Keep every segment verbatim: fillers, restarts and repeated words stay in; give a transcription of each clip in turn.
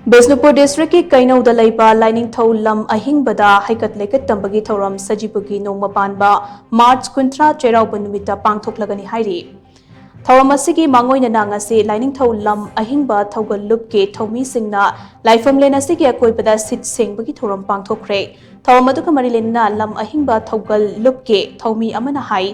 ꯕꯤꯁꯅꯨꯄꯨꯔ ꯗꯤꯁꯇ꯭ꯔꯤꯛꯀꯤ ꯀꯩꯅꯧꯗ ꯂꯩꯕ ꯂꯥꯏꯅꯤꯡꯊꯧ ꯂꯝ ꯑꯍꯤꯡꯕꯗ ꯍꯩꯀꯠ ꯂꯩꯀꯠ ꯇꯝꯕꯒꯤ ꯊꯧꯔꯝ ꯁꯖꯤꯕꯨꯒꯤ ꯅꯣꯡꯃ ꯄꯥꯟꯕ ꯃꯥꯔꯆ ꯀꯨꯟꯊ꯭ꯔꯥ ꯆꯩꯔꯥꯎꯕ ꯅꯨꯃꯤꯠꯇ ꯄꯥꯡꯊꯣꯛꯂꯒꯅꯤ ꯍꯥꯏꯔꯤ꯫ ꯊꯧꯔꯝ ꯑꯁꯤꯒꯤ ꯃꯥꯡꯑꯣꯏꯅꯅ ꯉꯁꯤ ꯂꯥꯏꯅꯤꯡꯊꯧ ꯂꯝ ꯑꯍꯤꯡꯕ ꯊꯧꯒꯜ ꯂꯨꯞꯀꯤ ꯊꯧꯃꯤꯁꯤꯡꯅ ꯂꯥꯏꯐꯝꯂꯦꯟ ꯑꯁꯤꯒꯤ ꯑꯀꯣꯏꯕꯗ ꯁꯤꯠ ꯁꯦꯡꯕꯒꯤ ꯊꯧꯔꯝ ꯄꯥꯡꯊꯣꯛꯈ꯭ꯔꯦ꯫ ꯊꯧꯔꯝ ꯑꯗꯨꯒ ꯃꯔꯤ ꯂꯩꯅꯅ ꯂꯝ ꯑꯍꯤꯡꯕ ꯊꯧꯒꯜ ꯂꯨꯞꯀꯤ ꯊꯧꯃꯤ ꯑꯃꯅ ꯍꯥꯏ,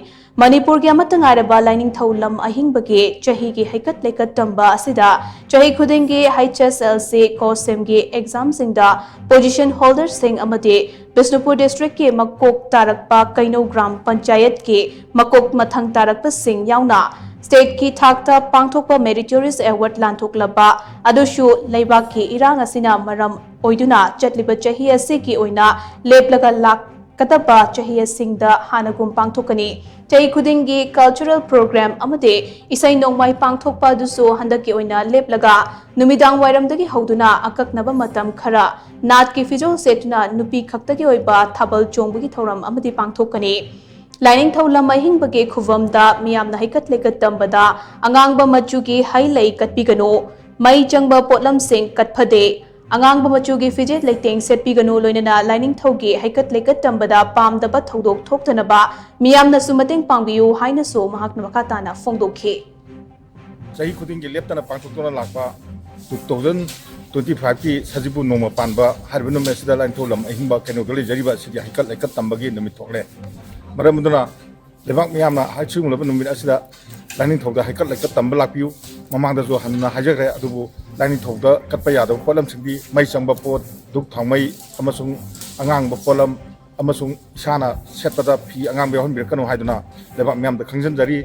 ꯃꯅꯤꯄꯨꯔꯒꯤ ꯑꯃꯠꯇ ꯉꯥꯏꯔꯕ ꯂꯥꯏꯅꯤꯡꯊꯧ ꯂꯝ ꯑꯍꯤꯡꯕꯒꯤ ꯆꯍꯤꯒꯤ ꯍꯩꯀꯠ ꯂꯩꯀꯠ ꯇꯝꯕ ꯑꯁꯤꯗ ꯆꯍꯤ ꯈꯨꯗꯤꯡꯒꯤ H S L C COHSEMꯒꯤ examꯁꯤꯡꯗ position holderꯁꯤꯡ ꯑꯃꯗꯤ ꯕꯤꯁꯅꯨꯄꯨꯔ ꯗꯤꯁꯇ꯭ꯔꯤꯛꯀꯤ ꯃꯀꯣꯛ ꯇꯥꯔꯛꯄ ꯀꯩꯅꯧ ꯒ꯭ꯔꯥꯝ ꯄꯟꯆꯥꯌꯠꯀꯤ ꯃꯀꯣꯛ ꯃꯊꯪ ꯇꯥꯔꯛꯄꯁꯤꯡ ꯌꯥꯎꯅ stateꯀꯤ ꯊꯥꯛꯇ ꯄꯥꯡꯊꯣꯛꯄ meritorious award ꯂꯥꯟꯊꯣꯛꯂꯕ ꯑꯗꯨꯁꯨ ꯂꯩꯕꯥꯛꯀꯤ ꯏꯔꯥꯡ ꯑꯁꯤꯅ ꯃꯔꯝ ꯑꯣꯏꯗꯨꯅ ꯆꯠꯂꯤꯕ ꯆꯍꯤ ꯑꯁꯤꯒꯤ ꯑꯣꯏꯅ ꯂꯦꯞꯂꯒ ꯂꯥꯛꯀꯗꯕ ꯆꯍꯤ ꯑꯁꯤꯡꯗ ꯍꯥꯟꯅꯒꯨꯝ ꯄꯥꯡꯊꯣꯛꯀꯅꯤ꯫ ꯆꯍꯤ ꯈꯨꯗꯤꯡꯒꯤ cultural program ꯑꯃꯗꯤ ꯏꯁꯩ ꯅꯣꯡꯃꯥꯏ ꯄꯥꯡꯊꯣꯛꯄ ꯑꯗꯨꯁꯨ ꯍꯟꯗꯛꯀꯤ ꯑꯣꯏꯅ ꯂꯦꯞꯂꯒ ꯅꯨꯃꯤꯗꯥꯡ ꯋꯥꯏꯔꯝꯗꯒꯤ ꯍꯧꯗꯨꯅ ꯑꯀꯛꯅꯕ ꯃꯇꯝ ꯈꯔ ꯅꯥꯠꯀꯤ ꯐꯤꯖꯣꯜ ꯁꯦꯠꯇꯨꯅ ꯅꯨꯄꯤ ꯈꯛꯇꯒꯤ ꯑꯣꯏꯕ ꯊꯥꯕꯜ ꯆꯣꯡꯕꯒꯤ ꯊꯧꯔꯝ ꯑꯃꯗꯤ ꯄꯥꯡꯊꯣꯛꯀꯅꯤ꯫ ꯂꯥꯏꯅꯤꯡꯊꯧ ꯂꯝ ꯑꯍꯤꯡꯕꯒꯤ ꯈꯨꯕꯝꯗ ꯃꯤꯌꯥꯝꯅ ꯍꯩꯀꯠ ꯂꯩꯀꯠ ꯇꯝꯕꯗ ꯑꯉꯥꯡꯕ ꯃꯆꯨꯒꯤ ꯍꯩ ꯂꯩ ꯀꯠꯄꯤꯒꯅꯨ, ꯃꯩ ꯆꯪꯕ ꯄꯣꯠꯂꯝꯁꯤꯡ ꯀꯠꯐꯗꯦ, ꯑꯉꯥꯡꯕ ꯃꯆꯨꯒꯤ ꯐꯤꯖꯦꯠ ꯂꯩꯇꯦꯡ ꯁꯦꯠꯄꯤꯒꯅꯨ, ꯂꯣꯏꯅꯅ ꯂꯥꯏꯅꯤꯡꯊꯧꯒꯤ ꯍꯩꯀꯠ ꯂꯩꯀꯠ ꯇꯝꯕꯗ ꯄꯥꯝꯗꯕ ꯊꯧꯗꯣꯛ ꯊꯣꯛꯇꯅꯕ ꯃꯤꯌꯥꯝꯅꯁꯨ ꯃꯇꯦꯡ ꯄꯥꯡꯕꯤꯌꯨ ꯍꯥꯏꯅꯁꯨ ꯃꯍꯥꯛꯅ ꯃꯈꯥ ꯇꯥꯅ ꯐꯣꯡꯗꯣꯛꯈꯤ꯫ ꯆꯍꯤ ꯈꯨꯗꯤꯡꯒꯤ ꯂꯦꯞꯇꯅ ꯄꯥꯡꯊꯣꯛꯇꯨꯅ ꯂꯥꯛꯄ two thousand twenty fiveꯀꯤ ꯁꯖꯤꯕꯨ ꯅꯣꯡꯃ ꯄꯥꯟꯕ ꯍꯥꯏꯔꯤꯕ ꯅꯨꯃꯤꯠ ꯑꯁꯤꯗ ꯂꯥꯏꯅꯤꯡꯊꯧ ꯂꯝ ꯑꯍꯤꯡꯕ ꯀꯩꯅꯧꯗ ꯂꯩꯖꯔꯤꯕ ꯑꯁꯤꯒꯤ ꯍꯩꯀꯠ ꯂꯩꯀꯠ ꯇꯝꯕꯒꯤ ꯅꯨꯃꯤꯠ ꯊꯣꯛꯂꯦ꯫ ꯃꯔꯝ ꯑꯗꯨꯅ ꯂꯩꯕꯥꯛ ꯃꯤꯌꯥꯝꯅ ꯍꯥꯏ ꯁꯤꯒꯨꯝꯂꯕ ꯅꯨꯃꯤꯠ ꯑꯁꯤꯗ ꯂꯥꯏꯅꯤꯡꯊꯧꯗ ꯍꯩꯀꯠ ꯂꯩꯀꯠ ꯇꯝꯕ ꯂꯥꯛꯄꯤꯌꯨ꯫ ꯃꯃꯥꯡꯗꯁꯨ ꯍꯟꯅ ꯍꯥꯏꯖꯈ꯭ꯔꯦ, ꯑꯗꯨꯕꯨ ꯂꯥꯏꯅꯤꯡꯊꯧꯗ ꯀꯠꯄ ꯌꯥꯗꯕ ꯄꯣꯠꯂꯝꯁꯤꯡꯗꯤ ꯃꯩ ꯆꯪꯕ ꯄꯣꯠ, ꯙꯨꯞ ꯊꯥꯎꯃꯩ ꯑꯃꯁꯨꯡ ꯑꯉꯥꯡꯕ ꯄꯣꯠꯂꯝ ꯑꯃꯁꯨꯡ ꯏꯁꯥꯅ ꯁꯦꯠꯄꯗ ꯐꯤ ꯑꯉꯥꯡꯕ ꯌꯥꯎꯍꯟꯕꯤꯔꯛꯀꯅꯨ ꯍꯥꯏꯗꯨꯅ ꯂꯩꯕꯥꯛ ꯃꯤꯌꯥꯝꯗ ꯈꯪꯖꯤꯟꯖꯔꯤ꯫